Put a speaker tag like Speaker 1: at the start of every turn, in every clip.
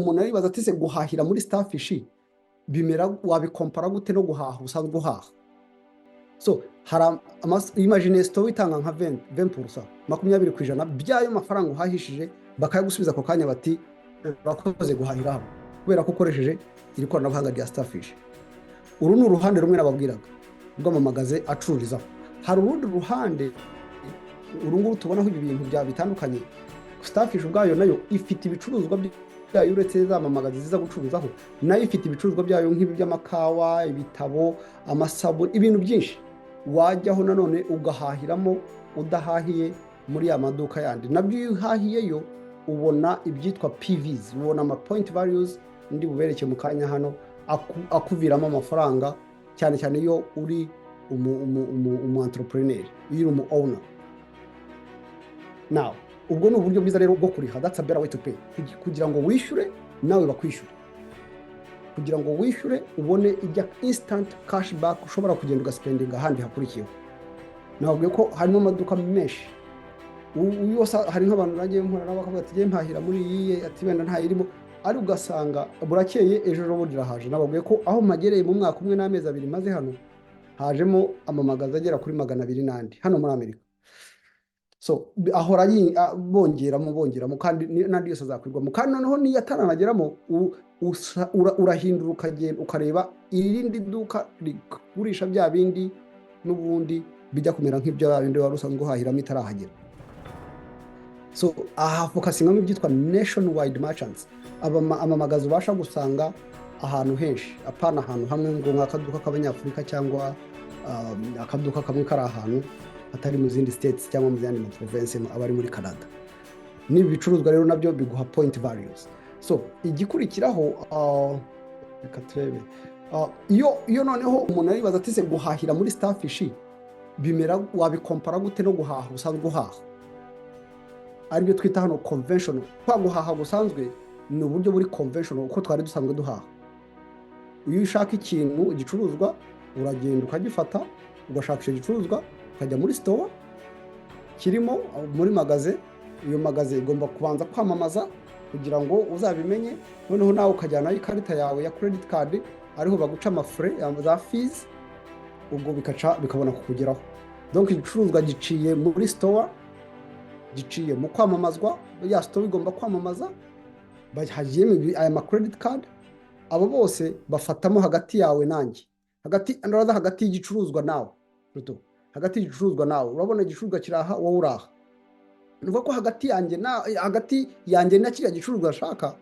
Speaker 1: Umuntu aribaza ati: "Se guhahira muri Starfish bimera, wabikompara gute no guhaha usanzwe uhaha?" So hari imagine store itanga nka 20%, 20% by'ayo mafaranga uhahishije, bakayagusubiza ako kanya, bati: "Urakoze guhahira hano kubera ko ukoresheje iri koranabuhanga rya Starfish." Uru ni uruhande rumwe nababwiraga rw'amamagaze acururizaho. Hari urundi ruhande, uru nguru tubonaho ibi bintu bya bitandukanye. Starfish ubwayo nayo ifite ibicuruzwa byayo, uretse za mamagazi ziza gucuruzaho, nayo ifite ibicuruzwa byayo nk'ibi by'amakawa, ibitabo, amasabune, ibintu byinshi wajyaho nanone ugahahiramo udahahiye muri ya maduka yandi. Nabyo iyo uhahiyeyo ubona ibyitwa PVs, ubona ama point values ndi bubereke mu kanya hano, akuviramo amafaranga, cyane cyane iyo uri umu entrepreneur, iyo uri umu owner. Now, ubwo ni uburyo bwiza rero bwo kuriha. That's a better way to pay. Kugira ngo wishyure nawe bakwishyure, kugira ngo wishyure ubone ijya instant cash back, ushobora kugenda ugaspendinga ahandi hakurikiyeho. Nababwiye ko harimo amaduka menshi. Yose hari nk'abantu nagiye mpura nabo bakavuga ati: "Mpahira muri iyi," ati: "Wenda ntayirimo," ariko ugasanga burakeye, ejo bundi irahaje. Nababwiye ko aho mpagereye mu mwaka umwe n'amezi 2 maze hano, hajemo amamagazi agera kuri 200 n'andi hano muri Amerika. So ahora bongeramo, bongeramo, kandi n'andi yose azakwirwamo. Kandi noneho niyo ataranageramo, urahindura, ukagenda ukareba irindi duka rigurisha bya bindi n'ubundi bijya kumera nk'ibyo bindi wari usanzwe uhahiramo itarahagera. So aha focusingamo ibyitwa nationwide merchants, amamagazi ubasha gusanga ahantu henshi, apana ahantu hamwe ngo nk'akaduka k'Abanyafurika cyangwa akaduka kamwe kari ahantu atari mu zindi states cyangwa mu yandi ma province aba ari muri Canada. N'ibi bicuruzwa rero nabyo biguha point values. So igikurikiraho, reka turebe. Iyo noneho umuntu aribaza ati: "Se guhahira muri Starfish bimera, wabikompara gute no guhaha usanzwe uhaha?" Aribyo twita hano conventional. Kwa guhaha gusanzwe ni uburyo buri conventional, uko twari dusanzwe duhaha. Iyo ushaka ikintu, igicuruzwa, uragenda ukagifata, ugashaka icyo gicuruzwa, ukajya muri store kirimo, muri magasin. Iyo magasin igomba kubanza kwamamaza kugira ngo uzabimenye, noneho nawe ukajyanayo ikarita yawe ya credit card, ariho baguca amafrais za fees, ubwo bikaca bikabona kukugeraho. Donc igicuruzwa giciye muri store, giciye mu kwamamazwa, ya store igomba kwamamaza, hagiyemo aya ma credit card. Abo bose bafatamo hagati yawe nanjye, hagati, ndabaza, hagati y'igicuruzwa nawe, hagati y'igicuruzwa nawe. Urabona igicuruzwa kiraha, wowe uraha. Ni ukuvuga ko hagati yanjye na kiriya gicuruzwa ashaka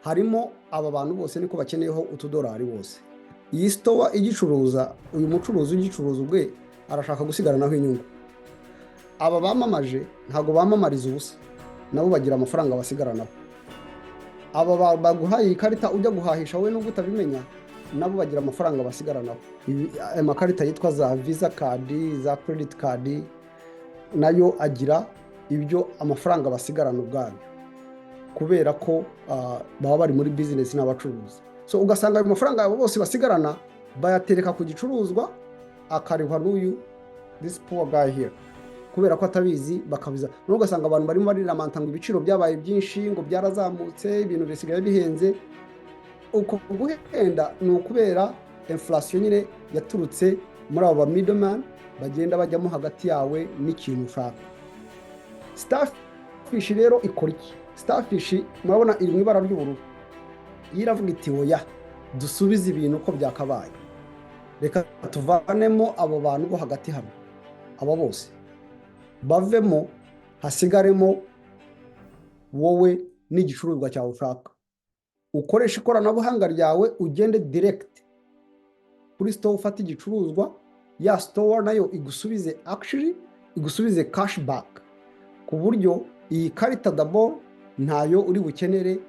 Speaker 1: harimo aba bantu bose, niko bakeneyeho utudolari bose. Iyi store igicuruza, uyu mucuruzi ugicuruza ubwe arashaka gusigaranaho inyungu. Aba bamamaje ntabwo bamamariza ubusa, nabo bagira amafaranga basigaranaho. Aba baguhaye iyi karita ujya guhahisha wowe, nubwo utabimenya, nabo bagira amafaranga basigaranaho. Aya makarita yitwa za Visa card, za credit card, nayo agira ibyo amafaranga basigarana ubwabyo, kubera ko baba bari muri business n'abacuruzi. So ugasanga ayo mafaranga yabo bose basigarana bayatereka ku gicuruzwa, akarihwa n'uyu, this poor guy here, kubera ko atabizi. Bakabiza noneho ugasanga abantu barimo bariramanta ngo ibiciro byabaye byinshi, ngo byarazamutse, ibintu bisigaye bihenze. Uko guhenda ni ukubera inflation nyine yaturutse muri abo ba middleman bagenda bajyamo hagati yawe n'ikintu ushaka. Starfish rero ikora iki? Starfish murabona iri mu ibara ry'ubururu. Iyo iravuga iti: "Oya, dusubize ibintu uko byakabaye, reka tuvanemo abo bantu bo hagati hano, abo bose bavemo, hasigaremo wowe n'igicuruzwa cyawe ushaka. Ukoresha ikoranabuhanga ryawe, ugende direct kuri store, ufate igicuruzwa, ya store nayo igusubize, actually igusubize cash back, ku buryo iyi karita d'abord ntayo uri bukenere."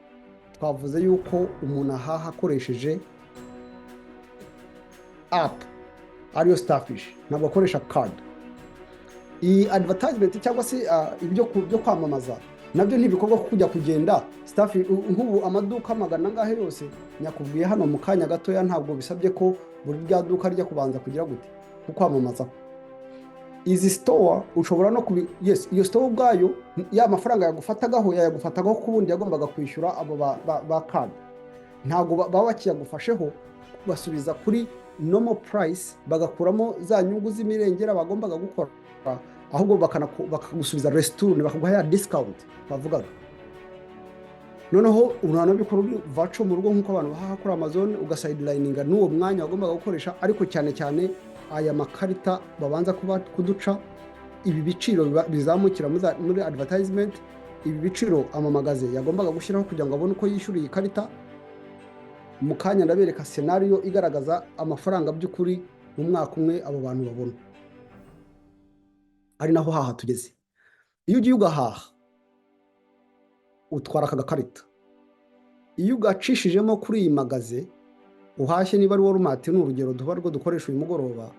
Speaker 1: Twavuze yuko umuntu ahaha akoresheje app ariyo Starfish, ntabwo akoresha card. Iyi advertisement cyangwa se ibyo byo kwamamaza nabyo ntibikorwa kujya kugenda Starfish. Nk'ubu amaduka magana angahe yose nyakubwiye hano mu kanya gatoya, ntabwo bisabye ko buri rya duka rijya kubanza kugira gute kukwamamaza. Izi store ushobora no kubi, yes, iyo store ubwayo, ya mafaranga yagufatagaho, yayagufatagaho ku bundi yagombaga kwishyura abo ba card, ntabwo baba bakiyagufasheho. Basubiza kuri normal price, bagakuramo za nyungu z'imirengera bagombaga gukora, ahubwo bakagusubiza ristourne, bakaguha ya discount bavugaga. Noneho unanabikora uri virtual mu rugo, nk'uko abantu bahaha kuri Amazon, ugasidelininga n'uwo mwanya wagombaga gukoresha. Ariko cyane cyane aya makarita babanza kuba kuduca, ibi biciro bizamukira muri advertisement, ibi biciro amamagaze yagombaga gushyiraho kugira ngo abone uko yishyura iyi karita. Mu kanya ndabereka scenario igaragaza amafaranga by'ukuri mu mwaka umwe abo bantu babona, ari naho haha tugeze. Iyo ugiye ugahaha, utwara aka gakarita. Iyo ugacishijemo kuri iyi magasin uhashye, niba ari Walmart, ni urugero duba rwo dukoresha uyu mugoroba,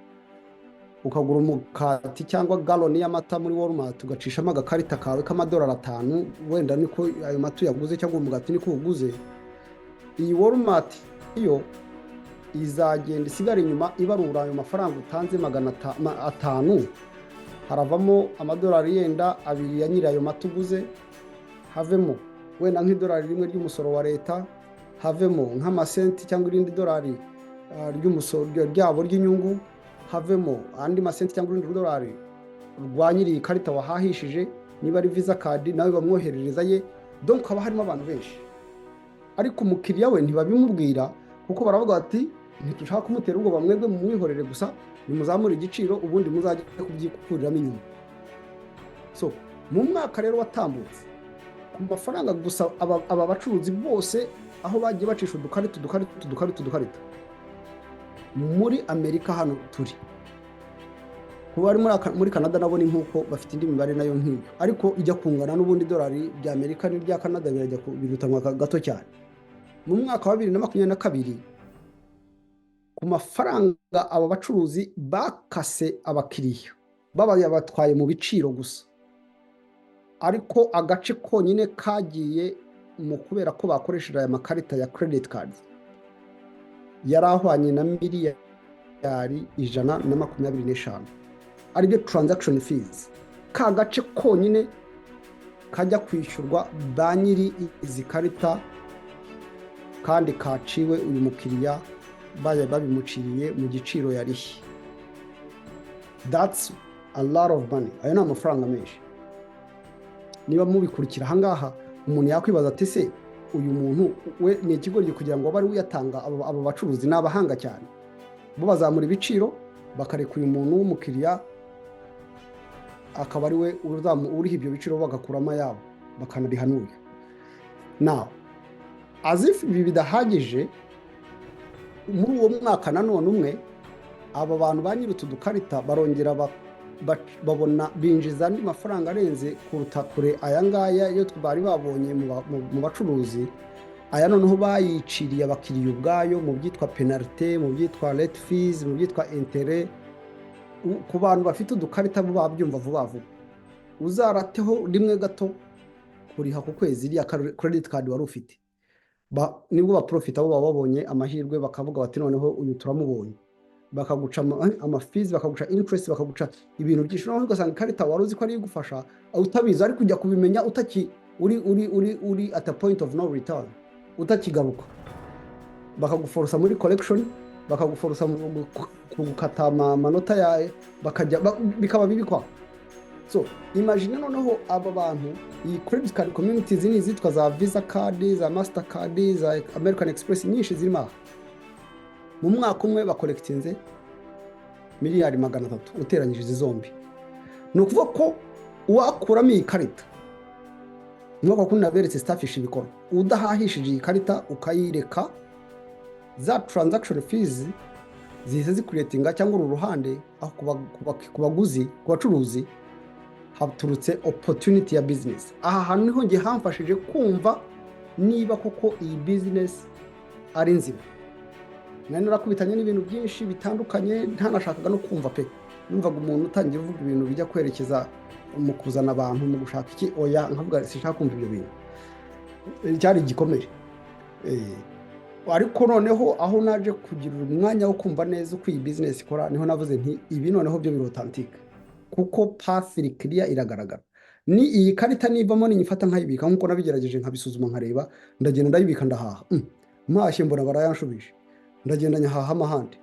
Speaker 1: ukagura umukati cyangwa galoni y'amata muri Walmart, ugacishamo agakarita kawe k'amadolari 5, wenda niko ayo mata uyaguze cyangwa umugati niko uwuguze, iyi Walmart yo izagenda isigara inyuma ibarura ayo mafaranga utanze 500. Haravamo amadolari yenda 2 ya nyiri ayo mata uguze, havemo wenda nk'idolari 1 ry'umusoro wa leta, havemo nk'amasenti cyangwa irindi dolari ry'umusoro ryabo ry'inyungu, havemo andi masenti cyangwa irindi dolari rwa nyiri iyi karita wahahishije. Niba ari Visa card, nawe bamwoherereza ye. Donc haba harimo abantu benshi, ariko umukiriya we ntibabimubwira, kuko baravuga bati: "Ntitushaka kumutera ubwoba, mwebwe mumwihorere gusa, nimuzamure igiciro, ubundi muzajye kubyikuriramo inyuma." So mu mwaka rero watambutse, ku mafaranga gusa aba bacuruzi bose aho bagiye bacisha udukarita, udukarita, udukarita, udukarita muri Amerika hano turi, kuba bari muri Canada nabo ni nk'uko, bafite indi mibare nayo nk'iyo, ariko ijya kungana n'ubundi. Idolari rya Amerika n'irya Canada birajya birutanwa gato cyane. Mu mwaka wa 2022, ku mafaranga aba bacuruzi bakase abakiriya babatwaye mu biciro gusa, ariko agace konyine kagiye mu kubera ko bakoresheje aya makarita ya credit cards, yari ahwanye na miliyari 125, aribyo transaction fees. Ka gace konyine kajya kwishyurwa ba nyiri izi karita, kandi kaciwe uyu mukiriya, babimuciriye mu giciro yarishye. That's a lot of money. Ayo ni amafaranga menshi. Niba mubikurikira ahangaha, umuntu yakwibaza ati: "Se uyu muntu we ni ikigoryi kugira ngo abe ari uyatanga?" Aba bacuruzi ni abahanga cyane. Bo bazamura ibiciro, bakareka uyu muntu w'umukiriya akaba ari we uriha ibyo biciro, bagakuramo ayabo, bakanariha n'uyu. Now, as if ibi bidahagije, muri uwo mwaka nanone umwe, aba bantu ba nyiri utu dukarita barongera babona binjiza andi mafaranga arenze kuruta kure aya ngaya yo bari babonye mu bacuruzi. Aya noneho bayiciriye abakiriya ubwayo mu byitwa pénalité, mu byitwa late fees, mu byitwa intérêt. Ku bantu bafite udukarita bo babyumva vuba vuba. Uzarateho rimwe gato kuriha ku kwezi iriya credit card wari ufite, nibwo baprofita bo, baba babonye amahirwe, bakavuga bati: "Noneho uyu turamubonye." Bakaguca amafees, bakaguca interest, bakaguca ibintu byinshi. Noneho ugasanga ikarita wari uzi ko ari igufasha utabizi, ariko ujya kubimenya utaki uri at a point of no return, utakigaruka. Bakaguforosa muri collection, bakaguforosa mu gukata amanota yawe, bakajya bikaba bibi kwa. So imagine noneho aba bantu, iyi credit card communities ni izitwa za Visa card, za Mastercard, za American Express, nyinshi zirimo aha, mu mwaka umwe bacollectinze miliyari 300 uteranyije izi zombi. Ni ukuvuga ko uwakuramo iyi karita, nk'uko kundi naberetse Starfish ibikora, udahahishije iyi karita ukayireka, za transaction fees zihise zicreatinga cyangwa uru ruhande aho ku baguzi, ku bacuruzi haturutse opportunity ya business. Aha hantu niho ngiye hamfashije kumva niba koko iyi business ari nzima. Nari narakubitanye n'ibintu byinshi bitandukanye, ntanashakaga no kumva pe. Numvaga umuntu utangiye uvuga ibintu bijya kwerekeza mu kuzana abantu mu gushaka iki, oya, nkavuga sinshaka kumva ibyo bintu. Cyari igikomere. Ariko noneho aho naje kugira umwanya wo kumva neza uko iyi business ikora, niho navuze nti: "Ibi noneho byo biri authentique." Kuko path iri clear, iragaragara. Ni iyi karita nivamo, ninyifata nkayibika nk'uko nabigerageje, nkabisuzuma, nkareba, ndagenda ndayibika, ndahaha. Mpashye mbona barayanshubije, ndagenda nyahahamo ahandi.